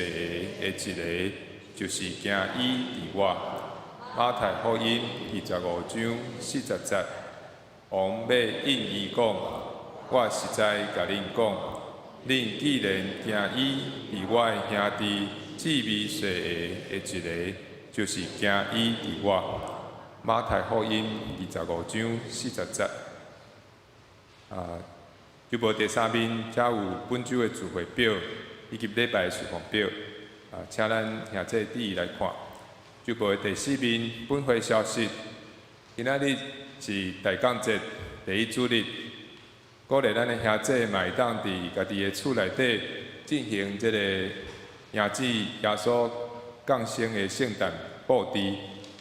Speaker 1: 个的一个，就是惊伊伫我。马太福音25章40节。王欲应伊讲：我实在共恁讲，恁既然惊伊伫我的兄弟姊妹细个的一个，就是惊伊伫我。马太福音25章40节。周报第三面，遮有本周的聚会表以及礼拜的事奉表。请咱兄弟注意来看。周报的第四面，本会消息。今仔日是大降节第一主日，鼓励咱的兄弟嘛会当伫家己的厝内底进行这个迎接耶稣降生的圣诞布置，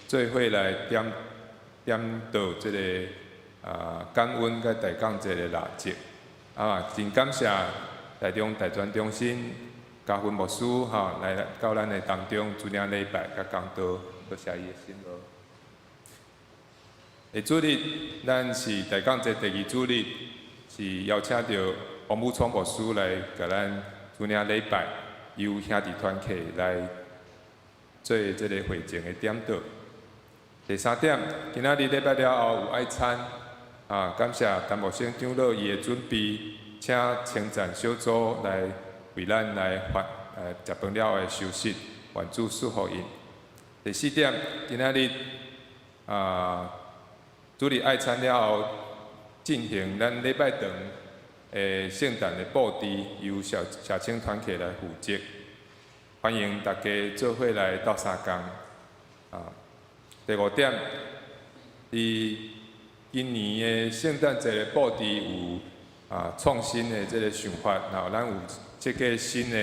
Speaker 1: 做伙来点点到这个感恩佮大降节的蜡烛。真感谢台中大专中心嘉芬牧师吼来到咱的当中主领礼拜佮讲道，多谢伊的辛劳。下主日，咱是大降节第二主日，是邀请著王武聪牧师来共咱主领礼拜，由兄弟团契来做这个会前的点祷。第三点，今仔日礼拜了后有爱餐，啊，感謝陳牧師長老伊的準備，請稱讚小組來為咱來發，食飯了後的休息，願主賜福𪜶。第四點，今仔日啊，主日愛餐了後，進行咱禮拜堂的聖誕的布置，由小小青團契來負責。歡迎大家做伙來鬥相共。啊，第五點，佇今年的聖誕節的布置有創新的這个想法，然後咱有設計新的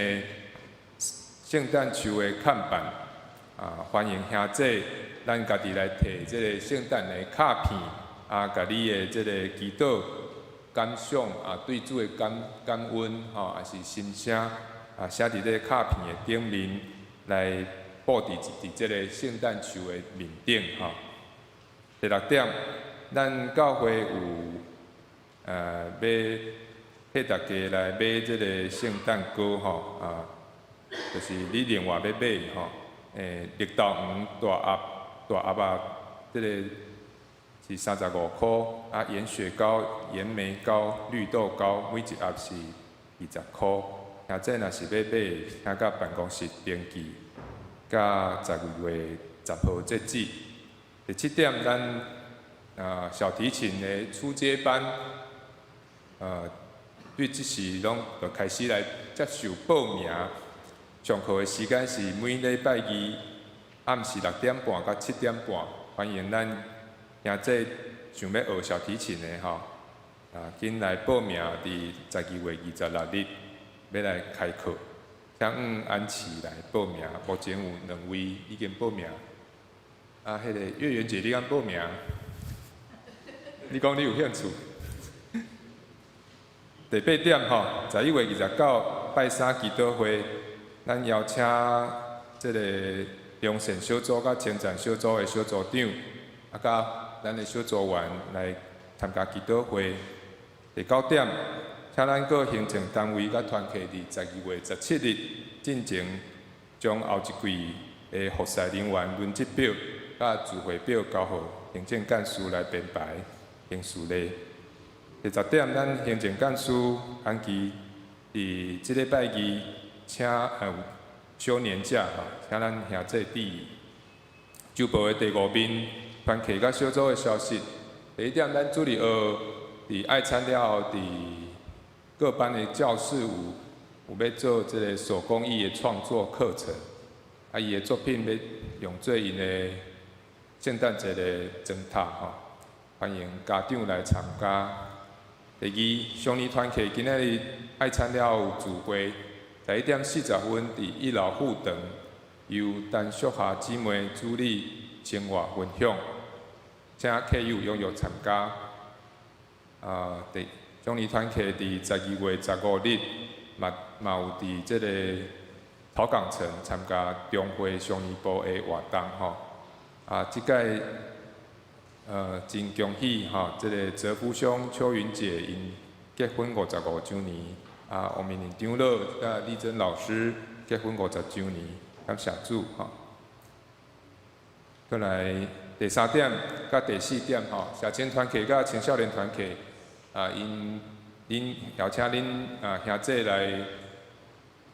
Speaker 1: 聖誕樹的看板，啊，歡迎兄弟咱家己來提這个聖誕的卡片，啊，共你的這个祈禱感想啊，對主的感恩吼，抑是心聲啊，寫佇這个卡片的頂面來布置佇這个聖誕樹的面頂吼。第六點，咱教會有欲替大家來買這个聖誕糕吼，啊，就是你另外欲買吼，綠豆黃大盒大盒仔，這个是35箍，啊，鹽雪糕、鹽莓糕、綠豆糕，每一盒是20箍。兄弟若是欲買，請佮辦公室登記，佮12月10號截止。第七點，咱小提琴的初階班，對這時攏就開始來接受報名。上課的時間是每禮拜二暗時6點半到7點半，歡迎咱兄弟想欲學小提琴的吼，啊，緊來報名，佇12月26日欲來開課，請按時來報名。目前有兩位已經報名。啊，彼个月圓姐，你敢報名？你講你有興趣？第八點吼，11月29拜三祈禱會，咱邀請這个良善小組佮稱讚小組的小組長，啊，佮咱的小組員來參加祈禱會。第九點，請咱各行政單位佮團契佇12月17日進前，將後一季的服侍人員輪值表佮聚會表交予行政幹事來編排行事曆。第十點，咱行政幹事安琪佇這禮拜二請休年假吼，請咱兄弟注意。週報的第五面，團契佮小組的消息。第一點，咱主日學佇愛餐了後，佇各班的教室有欲做這个手工藝的創作課程，啊，伊的作品欲用做𪜶的聖誕節的燈塔吼，歡迎家長來參加。第二，少年團契今仔日愛餐了後有聚會，11點40分佇一樓副堂，由陳淑霞姊妹主理生活分享，請客友踴躍參加。啊，第少年團契佇12月15日嘛有佇這个桃港城參加中會少年部的活動吼。啊，這擺真恭喜吼，這个澤福兄秋雲姐𪜶結婚55週年，啊，王明玲長老佮麗珍老師結婚50週年，感謝主吼。過來第三點佮第四點吼，社青團契佮青少年團契啊，𪜶恁邀請恁啊兄弟來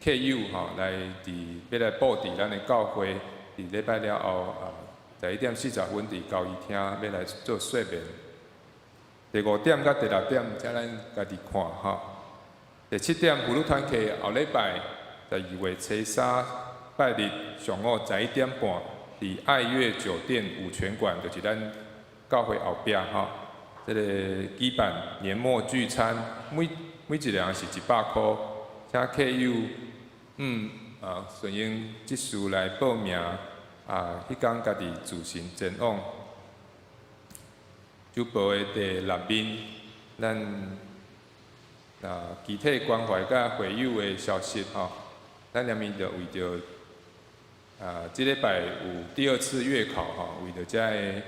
Speaker 1: 客友吼，來佇欲來布置咱的教會，佇禮拜了後啊，11點40分佇交誼廳欲來做說明。第五點佮第六點，請咱家己看吼。第七點，婦女團契後禮拜12月初三拜日上午11點半，佇愛樂酒店五泉館，就是咱教會後壁吼。這个舉辦年末聚餐，每一个人是100箍，請客友順應這事來報名，啊，彼工家己自行前往。週報的第六面，咱啊，肢體關懷佮會友的消息吼，咱連面就為著啊，這禮拜有第二次月考吼，為著遮个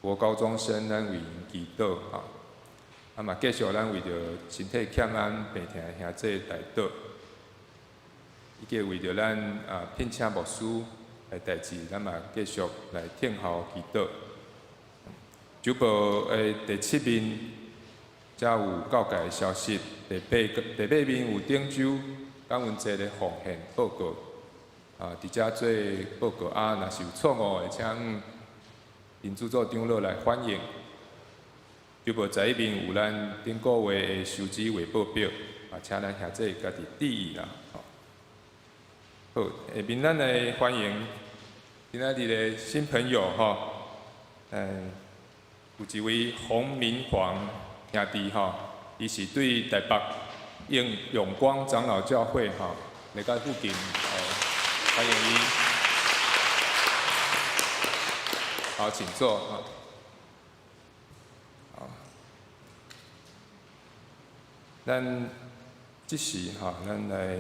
Speaker 1: 國高中生，咱為𪜶祈禱吼。啊嘛，繼續咱為著身體欠安、病疼的兄弟代禱，以及為著咱啊聘請牧師的代誌，咱嘛繼續來聽候祈禱。主报的第七面才有告解的消息，第八面有顶周感恩节的奉献报告，啊，伫遮做报告啊，若是有错误的，请林主座长老来反映。主报11面有咱顶个月的收支汇报表，啊，请咱兄弟家己注意啦。好，下面咱来欢迎今仔日的新朋友吼，有一位洪明煌兄弟吼，伊是对台北永光长老教会吼，来到附近，欢迎伊。好，请坐。好，咱这时吼，咱来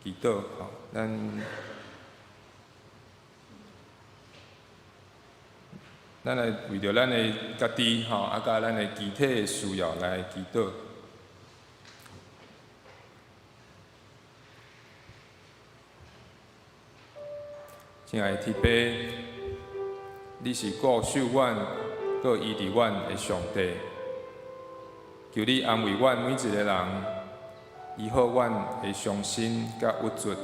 Speaker 1: 祈祷吼，咱来为著咱的家己吼，啊，佮咱的肢体的需要来祈祷。亲爱的天父，你是顾守阮、阁医治阮的上帝，求你安慰阮每一个人，医好阮的伤心佮郁卒，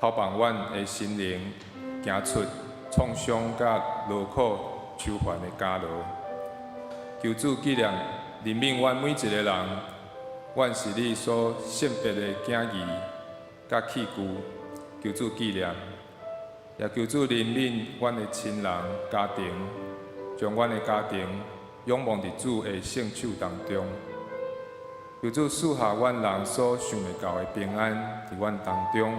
Speaker 1: 透放阮的心灵，行出创伤佮劳苦愁烦的监牢。求主纪念怜悯阮每一个人，阮是你所圣别的囝儿佮器具，求主纪念。也求主怜悯阮的亲人、家庭，将阮的家庭仰望伫主的圣手当中。求主赐下阮人所想袂到的平安伫阮当中。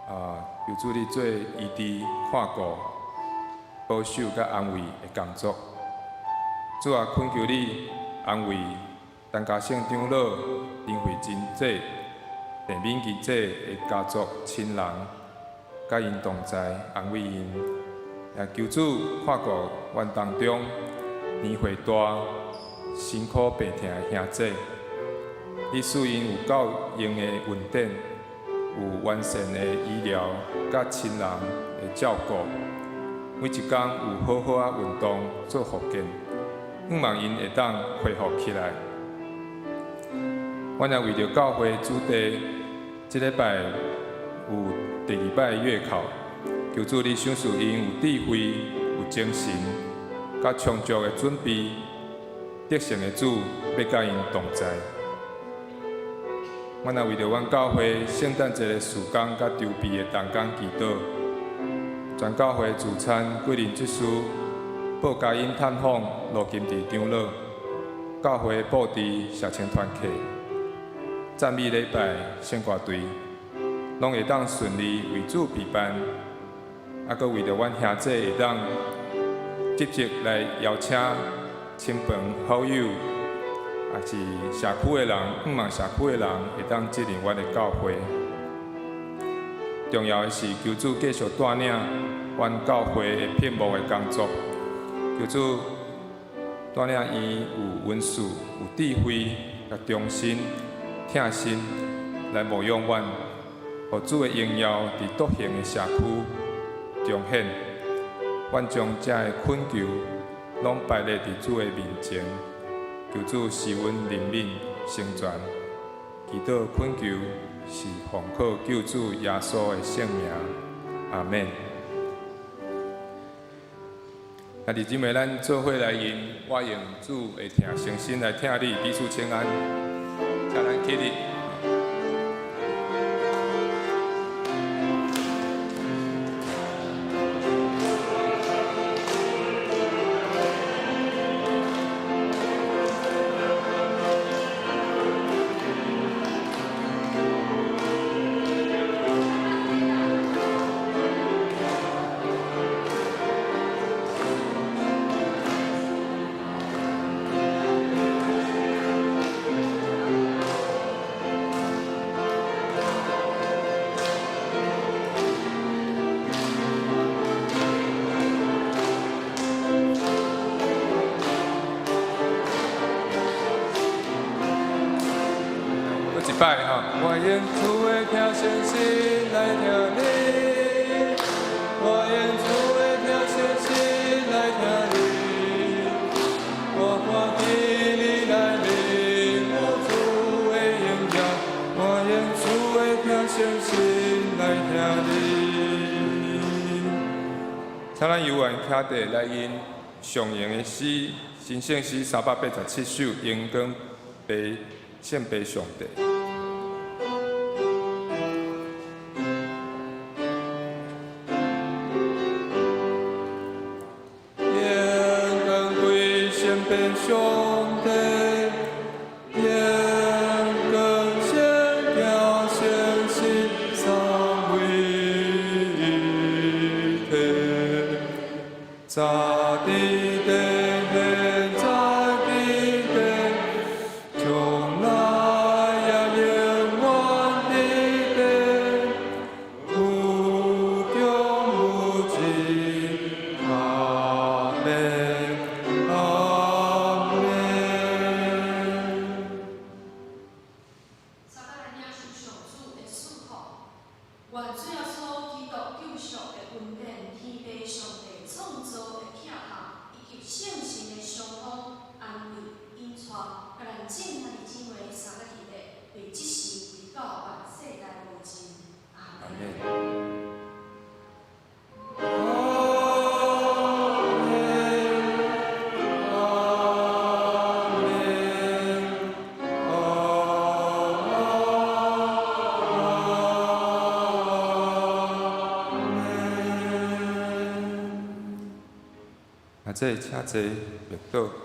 Speaker 1: 啊，求主你做医治、看顾、保守佮安慰的工作。主啊，恳求你安慰陈嘉胜长老、林慧珍姐、郑敏仪姐的家族亲人。佮𪜶同在，安慰𪜶，也求主看顾阮当中年岁大、辛苦病疼的兄弟，你赐𪜶有够用的恩典，有完善的医疗，佮亲人的照顾，每一工有好好仔运动做复健，向望𪜶会当恢复起来。阮也为著教会主题，这礼拜有第二摆月考，求主你赏赐𪜶有智慧、有精神，佮充足的准备，得胜的主欲佮𪜶同在。阮也为著阮教会圣诞节的事工佮筹备的同工祈祷，全教会助产贵人执事报佳音探访罗金池长老，教会布置社青团契，赞美礼拜圣歌队，拢会当顺利为主备办，啊，阁为著阮兄弟会当积极来邀请亲朋好友，也是社区的人，向望社区的人会当进入阮的教会。重要的是，求主继续带领阮教会的聘牧的工作，求主带领伊有恩赐、有智慧、佮忠心、疼心来牧养阮。予主的荣耀伫独行的社区彰显，阮将这个恳求拢摆列伫主的面前，求主施恩怜悯成全，祈祷恳求是奉靠救主耶稣的圣名，阿们。兄弟姊妹，咱做伙来吟，我用主的疼诚心来疼你，彼此请安，请咱起立。一摆吼，我用主的疼诚心来疼你，我用主的疼诚心来疼請咱猶原徛佇來吟上榮的詩，神聖詩387首，榮光歸聖父上帝。榮光歸聖父上帝，榮光聖子聖神三位一體，早佇地，現在佇地，將來也永遠佇地，無窮無盡。阿們，阿們。
Speaker 3: 三角來領受上主的賜福，願主耶穌基督救贖的恩典、天父上帝創造的疼愛，以及聖神的相通、安慰、引帶，佮咱眾兄弟姊妹三个兄弟，佇這時直到萬世代無盡。阿
Speaker 1: 阿
Speaker 3: 們。
Speaker 1: 們。阿們，阿們，阿們。啊，這請坐，默禱。